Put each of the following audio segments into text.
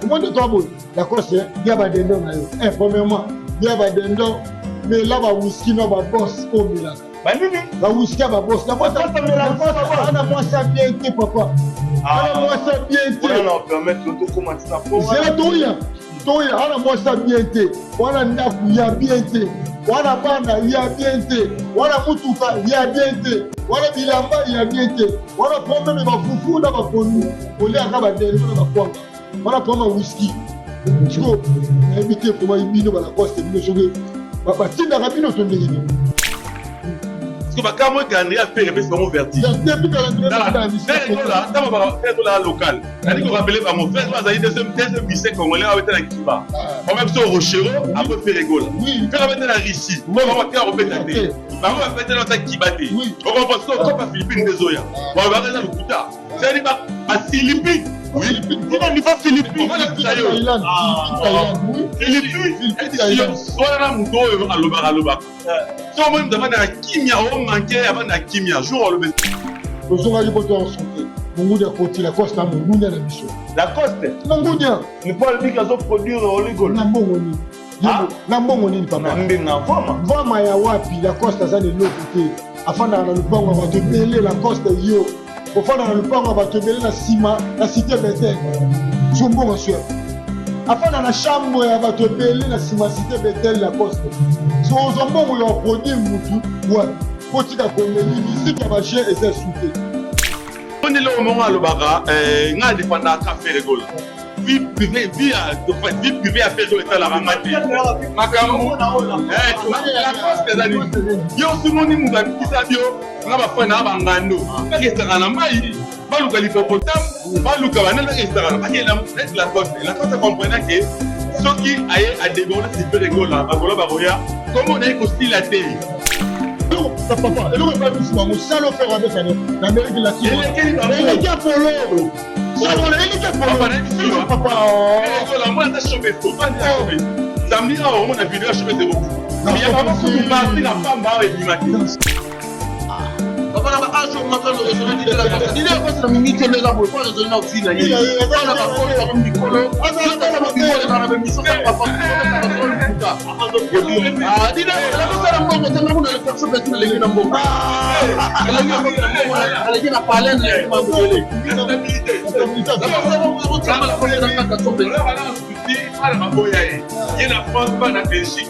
Omoni to boye Lacoste ya ba dindon na yo. Eh premièrement, ya ba dindon mais là ba whisky na ba boss omelaka. Banini? Ba whisky ya ba boss. Lacoste ana mwasi ya bien te papa. Ana mwasi ya bien te. Wana na permettre tokoma ntina po. Zela toya. Toya ana mwasi ya bien te. Wana ndako ya bien te. Wana bana ya bien te. Wana mutuka ya bien te. Wana bilamba ya bien te. Wana problème ba fufu na ba pondu. Oliaka ba dindon na ba kwanga. Wana problème ya whisky. Sikoyo nayebi te koma bino ba Lacoste bino soki batindaka bino to ndenge nini. Sikoyo bakamwe calendrier ya Ferre epesi bango vertige. Depuis calendrier Ferre Gola local. Nali ko rappeler bango Ferre Gola azali deuxième musicien congolais abeta na Cuba. Bango biso Rochero après Ferre Gola. Ferre abeta na Russie. Bango bakela kobeta te. Bango babeta na Cuba te. Okomprendre sikoyo Copa Philippines nde ezoya. Bango eza lokuta. C'est-à-dire ba Philippines. Tina niveau Philippines. Philippines. Wana na moto oyo alobaka alobaka. So omoni moto avandaka kimia omanke avandaka kimia jour alobi. Tozongaki poto ya santé. Mongunia akoti Lacoste na mongunia na biso. Lacoste? Mongunia. Ni Paul Bika azo produire Oligolo. Na mbongo nini? Na mbongo nini papa? Mbenga mvama. Mvama ya wapi? Lacoste aza na eloko te. Afandaka na lupango ya bato ebele Lacoste yo. Ofanda na lupango ya bato ebele na nsima na cité Bethel. So mbongo sio. Afanda na chambre ya bato ebele na nsima cité Bethel Lacoste. So ozwa mbongo ya produire mutu wapi? Botika komeli musique ya ba jeu eza esu te. Moni eloko moko alobaka ngai adefendaka Ferre Gola. Vie privée, vie ya vie privée ya Ferre Gola etalaka nga te. Makambo Lacoste eza nini? Yo osumoni moto abikisa bio nga bafai na bangando bakesaka na mai baluka l'hippopotame baluka banani bakesaka bakenda neti Lacoste. Lacoste comprena ke soki aye adéborde si Ferre Gola bagola bakoya kombo na ye kosila te. Papa, eloko epai biso bango salo Ferre abeta na Amérique latine eleki Apollo salo eleki Apollo papa mwana ata shobe samedi awa omona video ya shobe zero ya bango kutu parti na pamba awa ebima te. Papa na ba age oyo moko azo raisonner dide la coste. Dide la coste na minute oyo eza boye po raisonner na vie na ye. Bana ba kolo ba mikolo. Aza na bimole na ba mission ya papa. Ah dide la coste na mbongo te na kuna le perso pe na lengi na mbongo. Aleki na palais na lengi mabele. Bana baboya ye ye na France bana Belgique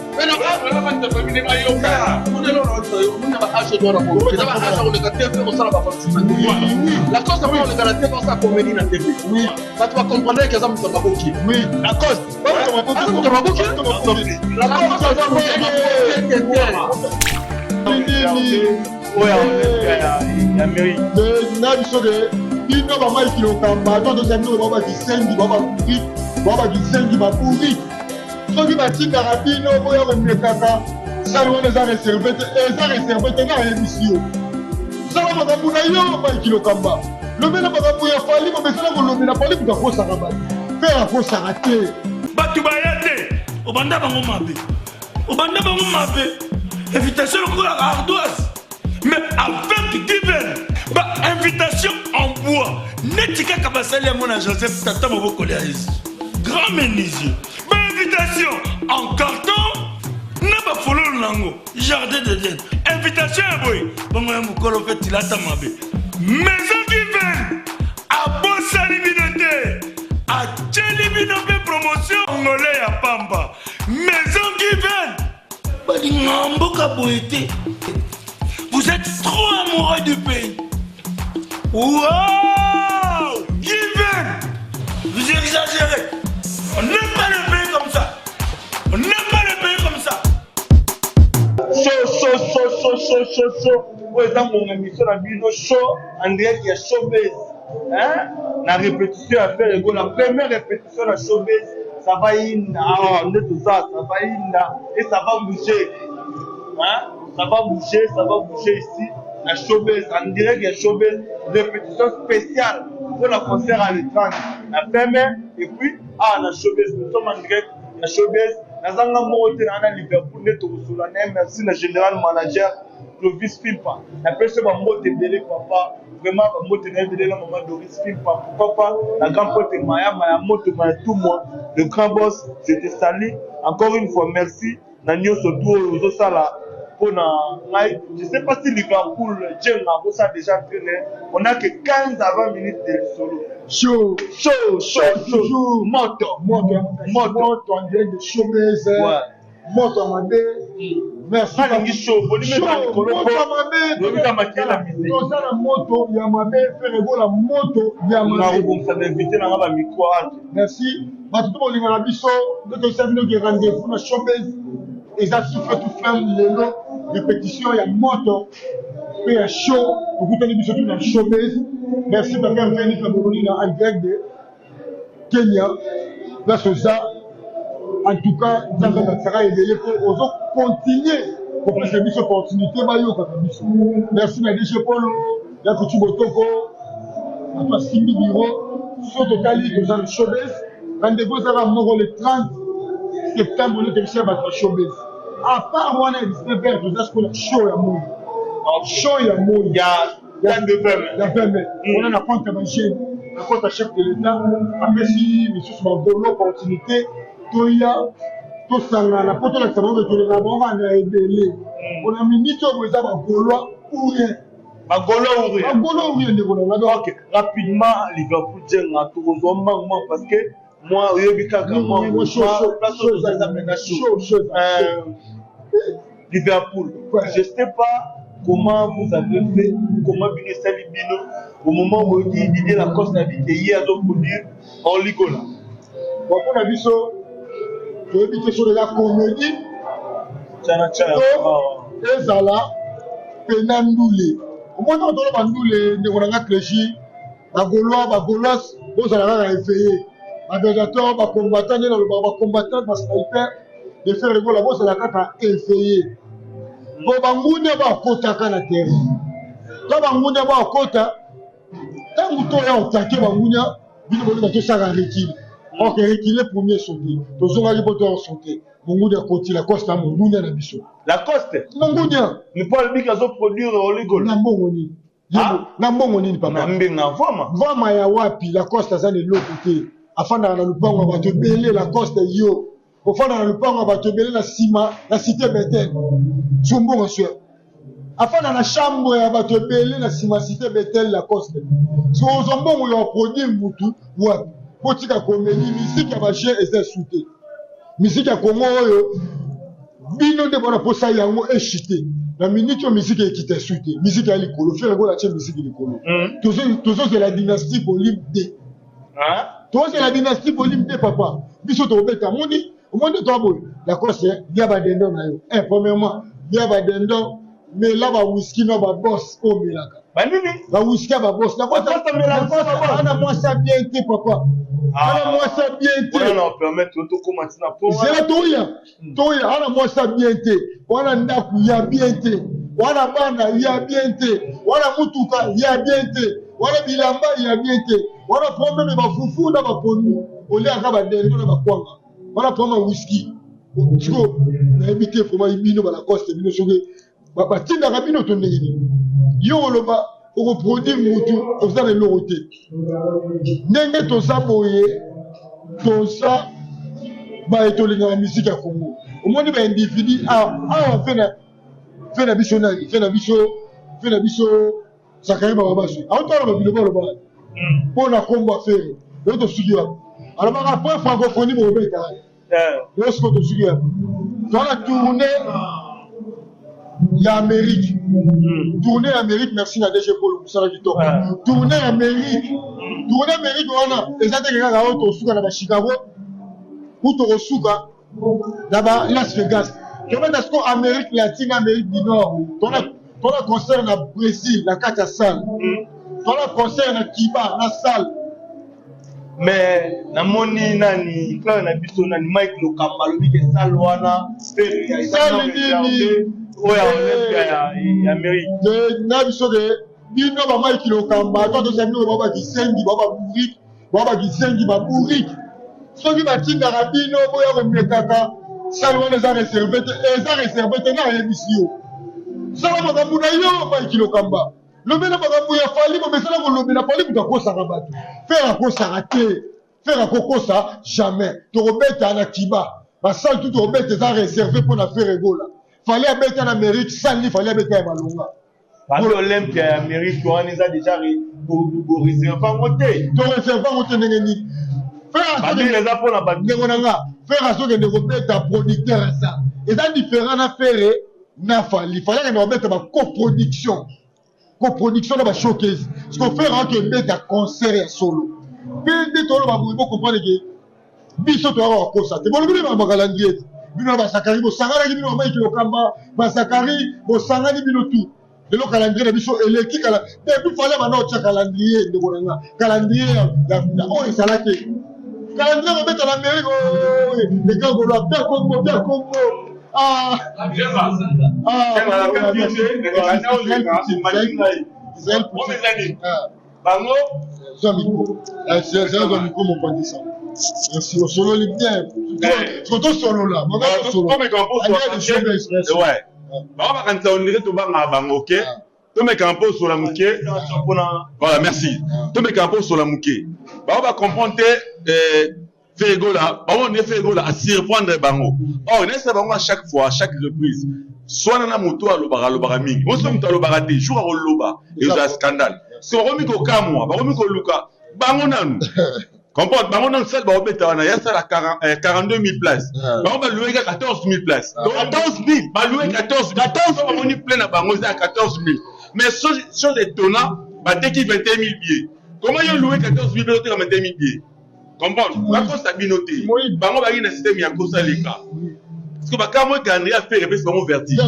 Lacoste yango oleka na TV osala comédie na TV bato bacomprendre ke aza moto ya maboki. Lacoste aza moto ya maboki. Lacoste aza moto ya maboki. Na biso ke bino bamaiki lokamba to toza bino ba bakisengi ba babourike ba bakisengi babourike soki batindaka bino boya komekaka sale wana eza reserve te eza reserve te nga ayebisi yo sala makambo na yo maiki lokamba lobela makambo ya Fally bomesana kolobela Fally moto akosaka bato mpe akosaka te bato baya te obanda bango mabe obanda bango mabe invitation lokola ardoise mais avec given ba invitation en bois neti kaka basali yango na Joseph tata mobokoli ya Yesu grand menuisier ba invitation en carton na bafololo nango jardin d'Eden invitation ya boye bongo ya mokolo mpe tilata mabe maison given abosani bino te atieli bino mpe promotion ngole ya pamba maison given balinga mboka boye te. Vous êtes trop amoureux du pays. Wow! Given! Vous exagérez. On n'aime pas le pays comme ça. On n'aime pas le pays comme ça. Show, show, show, show, show, show, show. Oyo eza ngonga émission na bino show en direct ya Showbuzz. Hein? Na répétition ya Ferre Gola, première répétition na Showbuzz, ça va inda. Ah, nde toza, ça va inda et ça va bouger. Hein? Ça va bouger, ça va bouger ici na Showbuzz, en direct ya Showbuzz, répétition spéciale pour la concert à le 30 na Peme et puis ah na Showbuzz, nous sommes en direct na Showbuzz. Nazanga moko te na na Liverpool nde tokosola na ye. Merci na général manager. Clovis Fimpa napesi yo bambote ebele papa vraiment bambote na ebele na mama Doris Fimpa pourquoi pas na grand prêtre Maya Maya Moto Maya Tumwa le grand boss je te salue encore une fois merci na nioso tout oyo ozosala mpo na ngai. Je sais pas si Liverpool Djenga akosala déjà entraîner on a que 15 à 20 minutes de lisolo. Chaud, chaud, chaud, chaud, toujours. Moto, moto, moto, moto en direct de showbiz. Ouais. Moto ya mabe. Merci. Nalingi chaud, volume eza likolo moto ya mabe. Lobika makila na musique. Toza na moto ya mabe, Ferre Gola moto ya mabe. Nakobongisa na invité na nga ba micro wana. Merci. Bato to bolingaka biso nde toyebisa bino ke rendez-vous na showbiz eza tout feu tout flamme lelo répétition ya moto mpe ya show tokutani biso tu na showbiz. Merci papa Hervé Nika Boloni na en direct de Kenya place oza. En tout cas Nzambe abakisaka ebele mpo ozo continuer kopesa biso opportunité bayokaka biso. Merci na DG Polo ya Kutu Botoko bato asimbi bureau so totali toza na showbiz. Rendez-vous ezaka moko le 30 septembre nde tobisa bato ya showbiz. À part wana ya 19 heures toza sikoyo na show ya moi. Show ya moi ya 20 ya 20 mai. Wana na compte ya ba jeune, na compte ya chef de l'État apesi misusu bagolo opportunité toya tosangana mpo tolakisa bango tolinga bango kaka na ebele. Mpona minute oyo eza bagolois ou rien. Bagolois ou rien. Bagolois ou rien ndeko na nga. Donc, Ok, rapidement Liverpool Djenga tokozwa mbangu mbangu parce que moi oyebi kaka moi Moi, chaud, chaud, place chaud, oyo toza mpenza chaud. chaud, chaud, Liverpool, Ouais. je sais pas comment vous avez fait, comment bino esali bino au moment où oyoki Didier Lacoste na bike ye azoproduire Orly Gola. Bon, mpona biso toyebi te soki eza comédie Tchana, tchana. to ezala pena ndule. Omoni ntango toloba ndule ndeko na nga Clégy, bagaulois, bagaulois bozala kaka éveillé, bagladiateur, bacombattant nde nalobaka bacombattant, basniper de Ferre Gola bozala kaka éveillé. Po banguna bakotaka na terrain, to banguna bakota ntango toya otake banguna bino bolinga tosaka recul. Ok, reculer premier sauter, tozongaki mpo toya sauter monguna akoti Lacoste na monguna na biso. Lacoste monguna ni Paul Bik azoproduire Orly Gola na mbongo nini? Ah? Na mbongo nini papa? Na mbenga mvwama. Mvwama ya wapi? Lacoste aza na eloko te, afandaka na lupango ya bato ebele. Lacoste yo ofanda na lupango ya bato ebele na nsima na cité Bethel, so mbongo sio afanda na chambre ya bato ebele na nsima ya cité Bethel. Lacoste so ozwa mbongo ya produire mutu wapi? Botika komeli misiki ya baje eza esu te. Misiki ya Kongo oyo bino nde bona posa yango echite na minute oyo misiki ekita esu te. Misiki ya likolo, Ferre Gola atie misiki likolo. Tozozela dynastie volume 2. Tozela dynastie volume 2 papa. Biso tobeta moni omoni to boye Lacoste lia ba dindon na yo. Premièrement lia ba dindon, mela ba whisky na ba boss oyo melaka. Ba nini? Ba whisky ya ba boss. Lacoste Lacoste amela whisky ya ba boss. Ana mwasi ya bien te papa. Ana mwasi ya bien te. Wana na permettre tokóma ntina po wana. Zela toya. Toya ana mwasi ya bien te. Wana ndako ya bien te. Wana bana ya bien te. Wana mutuka ya bien te. Wana bilamba ya bien te. Wana problème ba fufu na ba pondu. Oliaka ba dendo na ba kwanga. Wana problème ya whisky. Siko nayebi te vraiment bino ba Lacoste bino soki batindaka bino to ndenge nini. Yo oloba okoproduire mutu oza na eloko te. Ndenge toza boye toza baye tolingaka misiki ya Congo. Omoni ba individu awa fe na biso nani, fe na biso Zakari Bababaso. Aotala ba biloko aloba mpo na kombo ya Ferre. Yo tosuki wapi? Alobaka point francophonie bokobeta. Yo sikoyo tosuki wapi? Toza na tournée ya Amérique. Tournée ya Amérique, merci na DG Paul mosala kitoko. Tournée ya Amérique. Tournée Amérique wana eza te kaka oyo tosuka na ba Chicago ou tokosuka na ba Las Vegas. Tobeta sikoyo Amérique latine, Amérique du Nord. Tona concert na Brésil na kati ya salle. Tona concert na Cuba na salle. Mais namoni nani frère na biso nani Mike Lokamba alobi ke salle wana salle nini oyo ya Olympia ya Amérique. Na biso ke bino ba Mike Lokamba to tosa bino ba ba kisengi ba ba bourrique ba ba kisengi ba bourrique. Soki batindaka bino boya komekaka salle wana eza réservé te, eza réservé te na yebisi yo. Sala makambo na yo Mike Lokamba. Lobela makambo ya Fally, bomesana kolobela Fally moto akosaka bato. Ferre akosaka te. Ferre akokosa jamais. Tokobeta na Kiba. Ba salle tout tokobeta eza reserve mpo na Ferre Gola. Fally abeta na Amerique, salle nini Fally abeta ya malonga? Babi Olympia ya Amerique wana eza deja bo reserve yango te. To reserve yango te ndenge nini? Ferre eza mpona bato. Ndeko na nga, Ferre azokende kobeta producteur aza. Eza différent na Ferre na Fally. Fally akende kobeta ba coproduction. Coproduction na ba showcase. Parce que Ferre akende concert ya solo. Pe nde toloba boye bo comprendre que biso toyaka kokosa te. Bolobi nde makambo ya calendrier te. Bino na basakari bosanganaki bino ba Mike Lokamba, basakari bosangani bino tout. Lelo calendrier na biso eleki kala depuis fallait banda otia calendrier ndeko na nga. Calendrier ya oyo ezalaki. Calendrier kobeta na Amérique oh, ekangolo pia Congo pia Congo. Ah. Ah. Israël Poutine. Bango zwa micro. Zwa micro mopanzi sango. Merci, osololi bien. Siko tosolola, mama tosolola. Ouais. Bango bakanisa on dirait tobangaka bango, ok? Tomeka mpo osola moke. Voilà, merci. Tomeka mpo osola moke. Bango ba comprendre te Ferre Gola, bango nde Ferre Gola a surprendre bango. Or, nayebisa bango à chaque fois, à chaque reprise, swana na moto alobaka alobaka mingi. Oso moto alobaka te, jour akoloba, ezala scandale. So bakomi kokamwa, bakomi koluka bango nanu. Comprendre bango nanu salle bakobeta wana ya sala 42 000 places. Bango baloué kaka 14 000 places. 14 000 baloué 14 000. 14 bamoni plein na bango eza ya 14 000. Mais chose étonnant, bateki 21 000 billets. Comment yo loué 14 000 billets oteka 21 000 billets? Comprendre? Bakosa bino te. Bango baki na système ya kosa leka. Parce que bakamwe calendrier ya Ferre epesi bango vertige.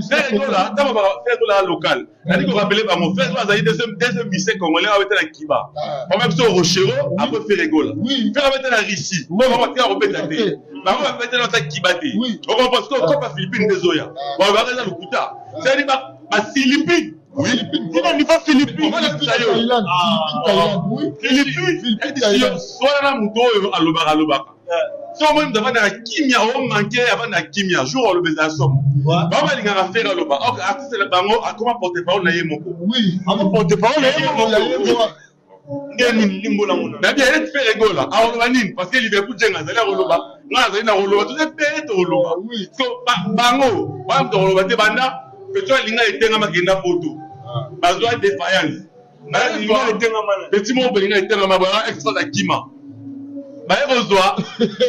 Ferre Gola, ntango ba Ferre Gola local. Nali ko rappeler bango Ferre Gola azali deuxième musicien congolais abeta na Kiba. Bango biso Rochero après Ferre Gola. Ferre abeta na Russie. Bango batika kobeta te. Bango babeta na Kiba te. Okomprendre parce que Copa Philippines nde ezoya. Balobaka eza lokuta. C'est-à-dire ba Philippines. Tina niveau Philippines. Philippines. Swana na moto oyo alobaka alobaka. So omoni moto avandaka kimia omanke avandaka kimia jour aloba ezala somo. Bango balingaka Ferre aloba. Ok artiste na bango akoma porte parole na ye moko. Akoma porte parole na ye moko. Nde nini limbola mona. Na bien neti Ferre Gola akoloba nini parce que Liverpool Djenga azali akoloba nga azali na koloba toza ebele tokoloba. So bango wana moto akoloba te banda petit alinga etengama kenda poto bazwa défaillance. Petit moko belinga etengama ba extra na kima. Baye kozwa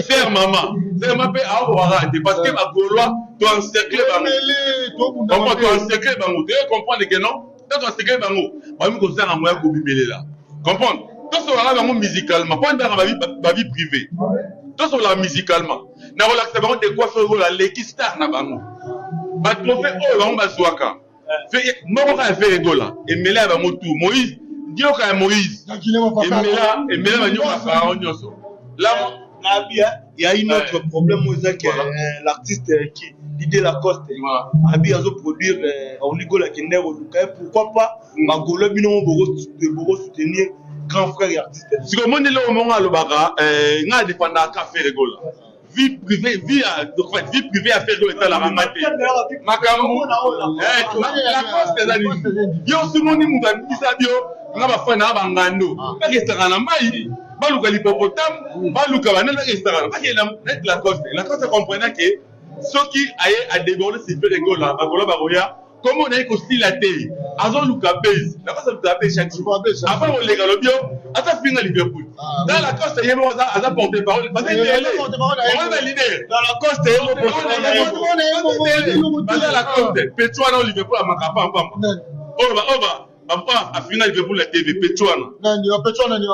sœur mama. Sœur mama pe akokaka te parce que ba Gaulois to encercler bango. To encercler bango. To comprendre que non Tango asekeli bango, bakomi kozanga moyen ya kobimelela. Comprendre? Tosololaka bango musicalement, po ndaka ba vie privée. Tosololaka musicalement. Na kolakisa bango de quoi Ferre Gola aleki star na bango. Ba trophée oyo bango bazwaka. Moko kaka ya Ferre Gola, emela ya bango tout. Moïse, nioka ya Moïse. Emela, emela ba nioka ya Pharaon nyonso. La Nabia, il y a une autre problème où c'est que l'artiste qui Didier Lacoste abi azo produire Orly Gola kende koluka ye pourquoi pas bagolo bino moko boko soutenir grand frère ya artiste. Sikoyo omoni eloko moko alobaka ngai adefendaka Ferre Gola vie privée vie ya vie privée ya Ferre Gola etalaka nga te makambo Lacoste eza nini yo osumoni moto abimisa bio nga bafani na bangando bakesaka na mai baluka l'hippopotame baluka banani bakesaka bakenda neti Lacoste. Lacoste comprenait que soki aye a déborde sur Ferre Gola bagola bakoya kombo na ye kosila te azoluka base Lacoste aluka base chaque jour avant koleka lobi yo ata finga Liverpool dans Lacoste ye moko aza porte parole baza ebele bango ba leader dans Lacoste ye moko baza Lacoste petit wana Liverpool amaka pamba oyo ba oyo ba Papa afinga Liverpool na TV petit wana. Nani petit wana ni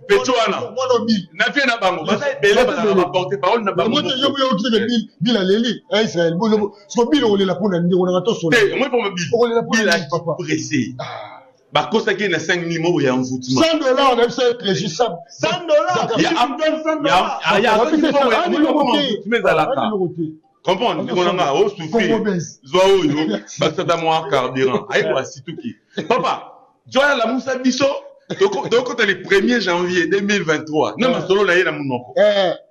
petit wana. Mwana Bill. Na vie na bango baza ebele bazala ba porte parole na bango. Moto yo yo kiteke Bill Bill aleli eh Israël bo so Bill okolela pona ndeko na to sola. Te moi pour Bill. Okolela pona papa. Pressé. Bakosaki na 5 000 moko ya envoûtement. 100 dollars na biso régie ça. 100 dollars. Ya ya ya ezalaka. Comprendre ndeko na nga o souffrir zwa oyo bakisa ata mwa carburant aye ko asituki papa joya lamusa biso. Tokota le 1er janvier 2023 na masolo na ye na monoko.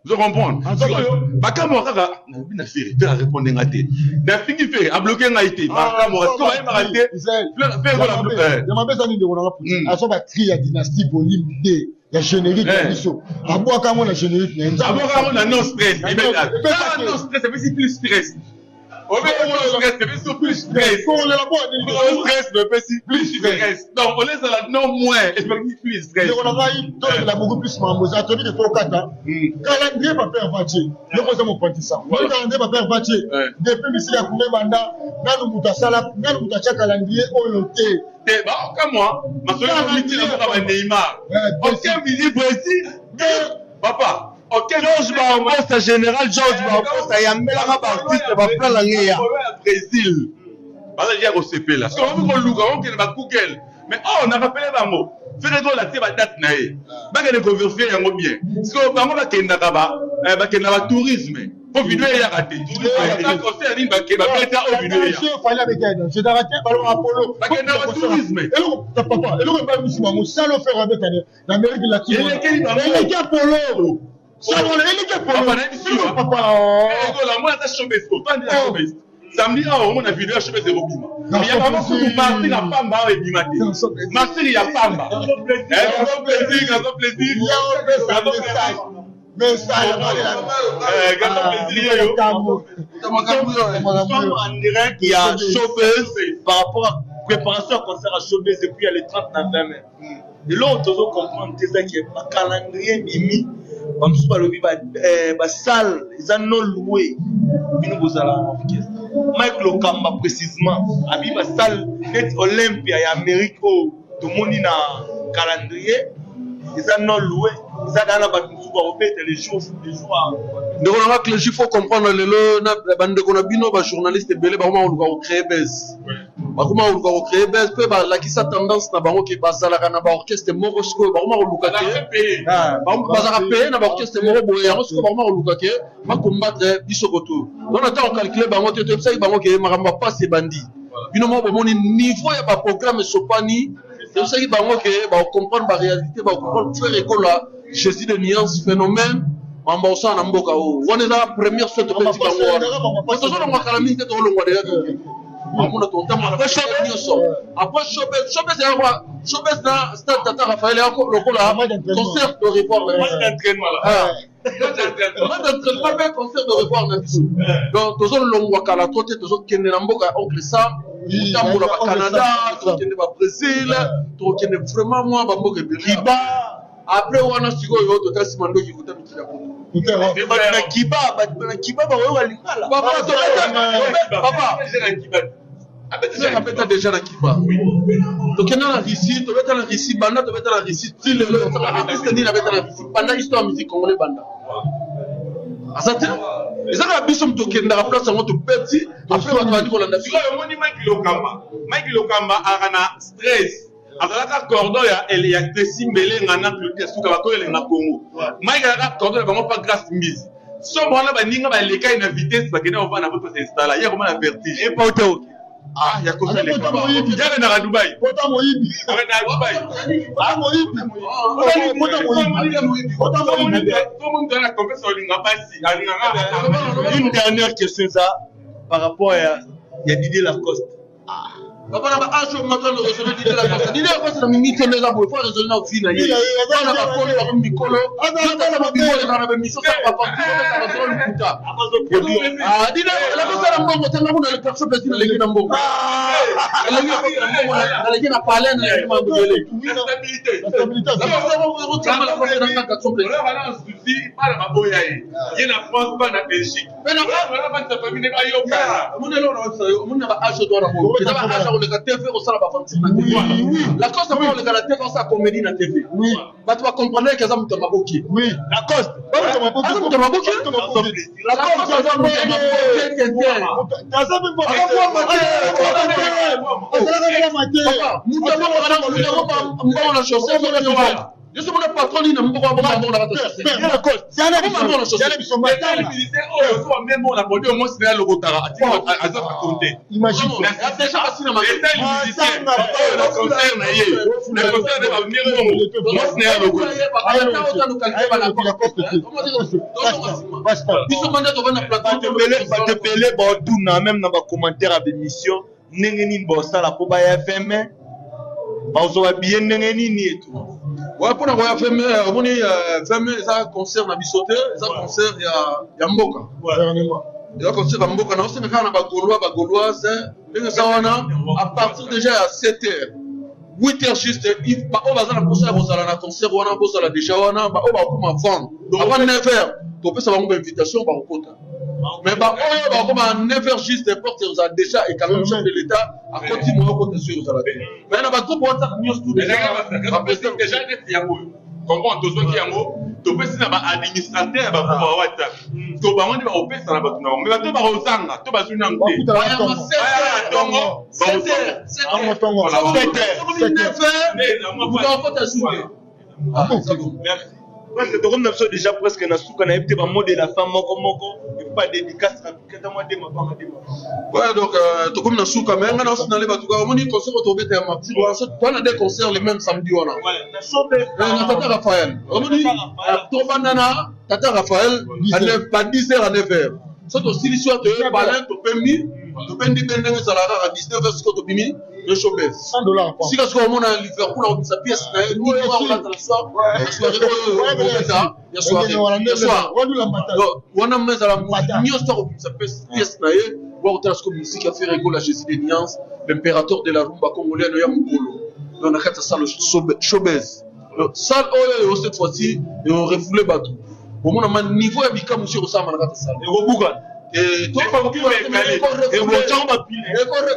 Ozo comprendre? Sikoyo bakamwa kaka nalobi na Ferre, Ferre arépondre nga te, nafingi Ferre, abloke ngai te. Bakamwa sikoyo, bayebaka te Ferre. Ya mabe ezali, ndeko nanga Poutine azo batri ya Dynastie volume 2 ya générique na biso, abwaka yango na générique na ye. Abwaka yango na No Stress. No Stress epesi plus stress. Stress epesi plus stress. Kolela po stress epesi plus stress. Donc olezala non moins, epesi plus stress. Ndeko na ngai, tolobela beaucoup plus mambo eza toyebi te. Tokata calendrier papa Hervatie, ndeko oza mopanzi sango. Calendrier papa Hervatie, depuis misiki ya kunga ebanda, nanu moto asala, nanu moto atya calendrier oyo te. Te, baokamwa masolo miti na mboka ba Neymar. Ok, midi Brésil, papa. Ok. George Barbosa, général George Barbosa yambelaka baartiste, baplan na nge ya Brésil bazali ya kosepela. Soki bakomi koluka, okende ba Google. Mais oh, na rappele bango, Ferre Gola tie badate na ye, bakende kovérifier yango bien. Sikoyo bango bakendaka, bakenda batourisme po video eyaka te. Concert nini babeta oyo video eya? Fally abeta, ezalaka te. Balonga Apollo. Bakenda batourisme. Papa, eloko ebai biso, bango salo Ferre abeta na Amérique latine Elekeli bango. Eleki Apollo, salo wana eleki Apollo. Papa. Gola mona ata Showbase, otandi na Showbase samedi awa, omona video ya Showbase ekobima. Ya bango kutu Martyr ya pamba awa ebima te, Martyr ya pamba. Garçon plaisir, garçon plaisir, garçon plaisir yeyo. Comme en direct ya Showbase par rapport à préparation ya concert ya Showbase et puis ya le 30 na 20 mai. Eloko tozo comprendre te ezaki bacalendrier ebimi, bamosusu balobi basalle eza non loué. Bino bozala na orchestre. Mike Lokamba précisement abi basalle neti Olympia ya Amérique oyo tomoni na calendrier eza non loué, eza daa na bato mosusu bakobeta le jour. Ndeko na nga Clégi, faut comprendre lelo na bandeko na bino bajournaliste ebele bakoma koluka kocréer buzz, bakoma koluka kocréer buzz mpe balakisa tendance na bango ke bazalaka na baorchestre moko. Sikoyo bakoma koluka ke bazalaka paye na baorchestre moko boye. Yango sikoyo bakoma koluka ke bacombattre biso koto. Donc na ntango calcule bango te, toyebisaki bango ke makambo ya pasi ebandi. Bino moko bomoni niveau ya baprogramme esopani. Toyebisaki bango ke bakocomprendre baréalité, bakocomprendre Ferre Gola, Jésus de nuance, phénomène, mambo osala na mboka oyo. Wana eza première fois topeti bango wana. Tozolongwa kala mingi te, tolongwa deja, bamona totambola nyonso après Showbase. Showbase eyakwa, Showbase na stade Tata Raphaël eyako lokola concert de revoir na biso, d'entraînement mpe concert de revoir na biso. Donc tozolongwa kala to te, tozokende na mboka ya Oncle Sam, kotambola bacanada, tokokende babrésil, tokokende vraiment mwa bamboka ebele. Après wana sikoyo totali nsima ndoki kota mikili ya poto. Bato na Kiba, bato na Kiba bakoyoka lingala. Papa, papa, abeta déjà na Kiba. Tokenda na Russie, tobeta na Russie. Banda tobeta na Russie ti lelo, artiste nini abeta na Russie banda histoire musique congolais banda? Aza te. Eza kaka biso moto tokendaka place yango, tobeti, après bato bandi kolanda biso. Sikoyo omoni Mike Lokamba, Mike Lokamba azalaka na stress, azalaka cordon ya Tracy Mbelenga na Claudie Suka, bakoyelenga Congo. Mike azalaka cordon na bango pa Grâce Mbizi. So wana baninga balekai na vitesse, bakende kovanda po tosinstalla ye akoma na vertige. Epaute. Ah, ya kosaleka yakendaka Dubai. Pota moyibi. Akendaka Dubai. Pota moyibi, pota moyibi, pota moyibi. Tomonitana complexe, olinga basi, alingaka. Une dernière question eza par rapport ya Didier Lacoste. Papa, na baage oyo moto raisonne Didier Lacoste, Didier Lacoste na miniti oyo eza boye, faut raisonne na vie na ye. Bana bakoli, bako mikolo, bimoleka na bemission, sala baparti, lokuta. Didier Lacoste na mbongo te. Ngango na le plaisir, naleki na mbongo, naleki na mbongo, naleki na palais, naleki mambo ebele. Bana baboya ye, ye na France, bana Belgique, bana famille bayokana. Omoni na baage oyo wana, eza baage ya koleka TV, kosala bafantir na TV. Lacoste amona koleka na TV, osala comédie na TV, bato bacomprendre ke aza moto ya maboki. Lacoste. Aza moto ya maboki. Lacoste aza moto ya maboki tete. Aza mpe Moto mbongo na chaussée. Yo soki omona patron nini na mboka aboma mbongo na kati ya société. Aboma mbongo na société. Etali musicien oyo so bamemi mbongo na produit mwasi na ye alokotaka aza patron te. Imagine. Déjà basi na mabe. Etali musicien oyo na concert na ye na concert na ye bamemi mbongo mwasi na ye alokota. Biso banda tovanda plateau. Bato ebele baotuna meme na bacommentaire ya bemission ndenge nini baosala mpo baya fm bazwa babiye ndenge nini etu. Ouais, mpona koya fm, omoni, fm eza concert na biso te, eza concert ya mboka, eza concert ya mboka. Naosenga kaka na Bagaulois, Bagauloise, ndenge eza wana, à partir déjà ya 7 heures, 8 heures juste, baoyo baza na mposa ya kozala na concert wana bozala déjà wana. Baoyo bakokoma avant 9 heures, topesa bango bainvitation, bakokota. Mais baoyo bakokoma 9 heures juste, porte ozala déjà ekangami. Chef de l'État akoti, moyo okota soki ozala te. Mais na bagroupe WhatsApp nyonso tout déjà. Déjà neti yango oyo comprendre, tozwaki yango, topesi na baadministrateur ya bagroupe ya WhatsApp to bango nde bakopesa na bato na bango. Mais bato bakozanga to bazwi nanu te, bayaka ntongo. 7 heures, 9 heures bakokota jour. Presque tokomi na biso déjà presque na suka. Nayebi te, bamot de la fin moko moko et puis badédicace rapide, mwa de mabanga de mabanga. Ouais, donc tokomi na suka, mais nga na osinale bato kaka omoni concert oyo tobeta ya Martyr wana, so toana deux concerts le même samedi wana na Tata Raphaël. Omoni, tobanda na Tata Raphaël ba 10 heures à 9 heures. So tosilisi wana, toye palin, topemi, tobendi mpe ndenge ezalaka kaka. 19 heures sikoyo tobimi le showbase. 100 $. Sika sikoyo omona Liverpool akobimisa pièce na ye nini akolata na soir, na soirée oyo obeta ya soirée ya soir. Donc, wana ma ezala motu nyonso akobimisa pièce na ye wa kotala sikoyo musique ya Ferre Gola, Jésus de Nuance, l'impérateur de la rumba congolaine, ya mokolo. Donc na kati ya salle showbase, donc salle oyo cette fois-ci eorefouler bato, omona ma niveau ya bikamusi ekosalama na kati ya salle. Ekobukana. Ebotyango bapile. Bato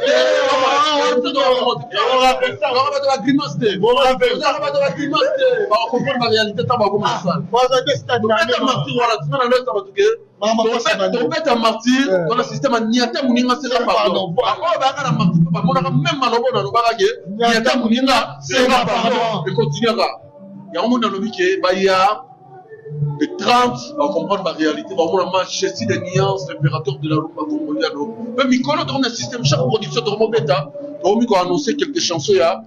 bagrimace te, bato bagrimace te, bakocomprendre baréalité ta bakoma na salle. Tobeta Martyr wana, tina na lota bato ke tobeta Martyr wana, système aniata moninga senga pardon. Oyo bayaka na Martyr mpe bamonaka même malobo nalobaka ke niata moninga senga pardon, ekontinuaka yango. Moni nalobi ke baya le 30, bacomprendre baréalité, bamona ma Jésus de Nuance, l'impérateur de la rumba congoliano. Mpe mikolo tokomi na système, chaque production tokomobeta, tokomi koannoncer quelques chansons ya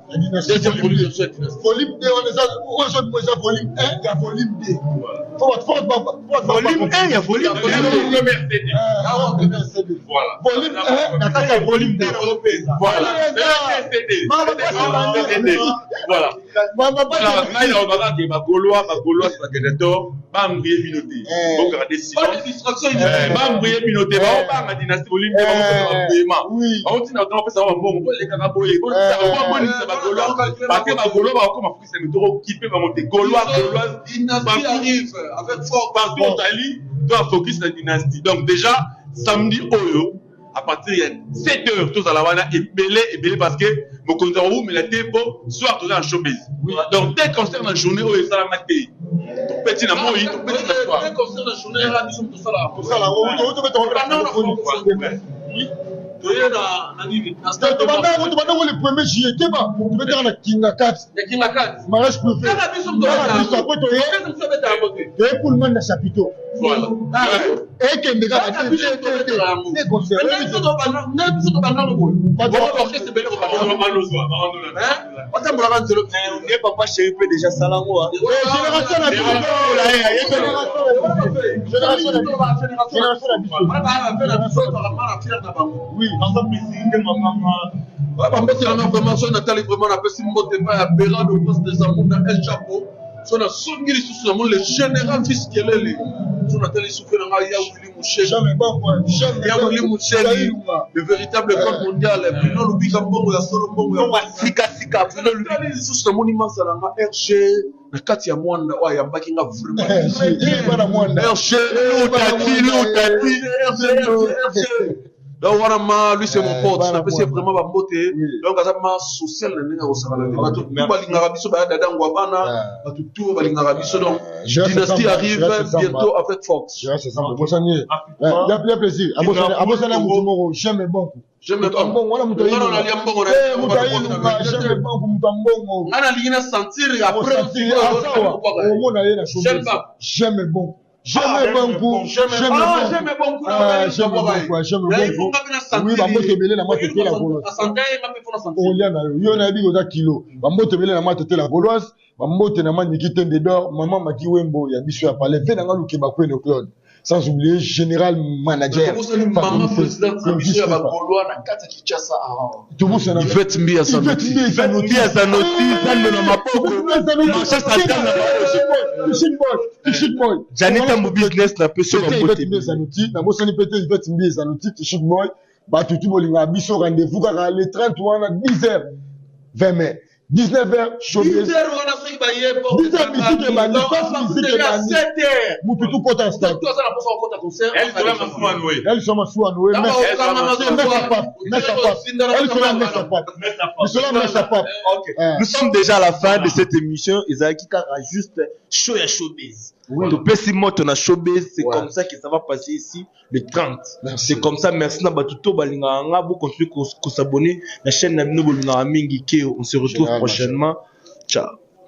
deuxième production ya Dynastie. Volume 2 wana eza oyo eza volume 1 ya volume 2. Volume 1 ya volume 2. Voilà, volume 1 na kati ya volume 2. Voilà, voilà. Ngai nalobaka ke Bagaulois, Bagaulois bagadator baembrouiller bino te, bogarde silence. Baembrouiller bino te, baobanga Dynastie volume te, bakopesa bambuyema, baotina bato bapesa bango bambongo, bolekaka boye, bonisa Bagaulois, parce que Bagaulois bakokoma fokisa mitoko okipe bango te. Gaulois, Gauloise, Dynastie arrive avec force. Partout ozali to afocus na Dynastie. Donc déjà samedi oyo à partir ya 7 heures tozala wana ebele ebele, parce que mokonzi akowumela te mpo soir toza na showbase. Donc deux concert na journée oyo esalama te, topeti na moi, topeti na soir. Deux concerts na journée yaka biso tosala. Tosala. Toye na nini, na stade. Tobandango le 1er juillet, keba, tobetaka na Kinga Kati. Ya Kinga Kati. Mariage préfet. Kaka biso. Biso après toye. Biso obeta yango te. Toye Pullman na chapiteau. Voilà. Ekende kaka. Biso tobandango boye, orchestre ebele batambolaka nzelo. Nde papa chéri mpe déjà salango. Génération na biso, génération na biso, génération na biso. Oui, bambote nanga vraiment. So natali vraiment, napesi mbote epai ya Berado, Prince des Amour na El Chapo. So nasongi lisusu, namoni le général Fils Kelele. So natali lisusu mpe na ngai ya Willi Musheni, ya Willi Musheni, le véritable code mondial, Bruno Lubika, mbongo ya solo, mbongo ya sikasika. Natali lisusu, namoni masa na nga RG na kati ya Mwanda oyo ayambaki nga vraiment. RG. Lutati, RG, RG. Donc wana ma lui, c'est mon pote, napesi ye vraiment bambote. Donc aza ma social na ndenge akosakana te. Bato tu balingaka biso, baya dada ngwa bana, bato tu balingaka biso. Donc dynastie arrive bientôt avec force. Ya plaisir, abosani motu moko, j'aime banku. Mbongo wana, moto ayilunga, j'aime banku, moto ya mbongo. Nga nalingi na sentir après. Omona ye na j'aime banku. J'aime banku, j'aime banku, j'aime banku, j'aime banku. Oui, bambote ebele na matete la Gauloise. Olia na yo, yo nayebi koza kilo. Bambote ebele na matete la Gauloise, bambote na maniki tende d'or, mama Maki Wembo ya biso ya palais, ve nanga Lukeba Kweno Claude. Sans oublier général manager. Mama présidente na biso ya bagaulois na kati ya Kinshasa. Yvette Mbiya Zanoti. Mbiya Zanoti, zando na maboko. Marché central na maboko. Janita Mbu business na peso bambote. Mbiya Zanoti, nabosani pe te Yvette Mbiya Zanoti, Tishik Boy, bato tu bolingaka biso, rendez-vous kaka le 30 wana, 10h 20 mai, 19h showbiz. 10h wana soki baye. 10h musique ebandi, fast musique ebandi, mutu tu kota stade. Aza na mposa kokota concert. Elso Masuanoe, Elso. Nous sommes déjà à la fin de cette émission. Ezalaki kaka juste show ya showbiz. Topesi moto na showbiz, c'est comme ça que ça va passer ici le 30. C'est comme ça, merci na bato to balingaka nga, bo continuer ko s'abonner na chaîne na bino bolingaka mingi. Keo, on se retrouve prochainement. Ciao.